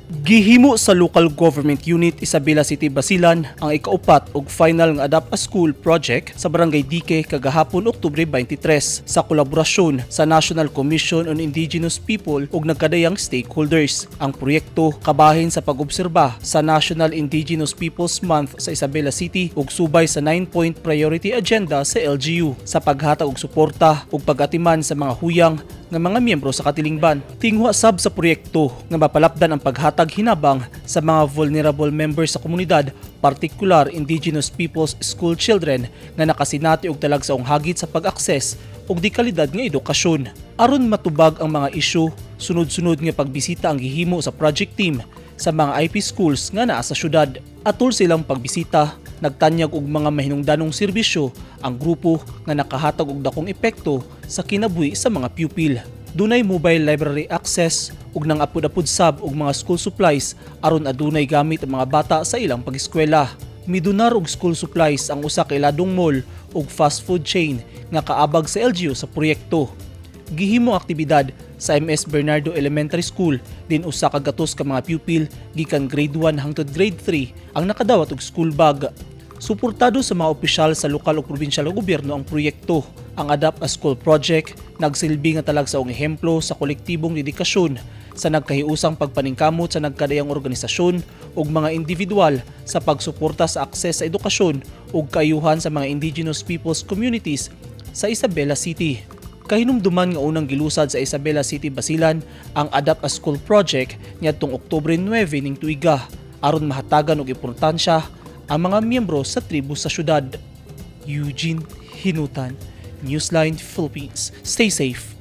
Gihimo sa Local Government Unit Isabela City, Basilan ang ikaupat ug final nga Adopt a School project sa Barangay Dike kagahapon, Oktubre 23, sa kolaborasyon sa National Commission on Indigenous People ug nagkadayang stakeholders. Ang proyekto kabahin sa pag-obserba sa National Indigenous Peoples Month sa Isabela City ug subay sa 9-point priority agenda sa LGU sa paghatag og suporta ug pag-atiman sa mga huyang nga mga miyembro sa katilingban. Tinguha sab sa proyekto nga mapalapdan ang paghatag hinabang sa mga vulnerable members sa komunidad, partikular indigenous peoples school children nga nakasinati og talagsaong hagit sa pag-akses og di kalidad nga edukasyon. Aron matubag ang mga isyu, sunod-sunod nga pagbisita ang gihimo sa project team sa mga IP schools nga naa sa syudad. Atol silang pagbisita, nagtanyag og mga mahinungdanong serbisyo ang grupo nga nakahatag og dakong epekto sa kinabuhi sa mga pupil. Dunay mobile library access ug nang apod-apod sab og mga school supplies aron adunay gamit ang mga bata sa ilang pag-eskwela. Midonar og school supplies ang usa ka iladong mall ug fast food chain nga kaabag sa LGU sa proyekto. Gihimo ang aktibidad sa MS Bernardo Elementary School din usa ka gatos ka mga pupil gikan grade 1 hangtod grade 3 ang nakadawat og school bag. Suportado sa mga opisyal sa lokal ug probinsyal nga gobyerno ang proyekto. Ang Adopt a School Project nagsilbi nga talagsaong ehemplo sa kolektibong dedikasyon sa nagkahiusang pagpaningkamot sa nagkadayang organisasyon ug mga individual sa pagsuporta sa akses sa edukasyon ug kaayuhan sa mga indigenous peoples communities sa Isabela City. Kahinumduman nga unang gilusad sa Isabela City, Basilan ang Adopt a School Project niadtong Oktubre 9 ning tuiga aron mahatagan og importansya ang mga miyembro sa tribo sa syudad. Eugene Hinutan, Newsline Philippines. Stay safe.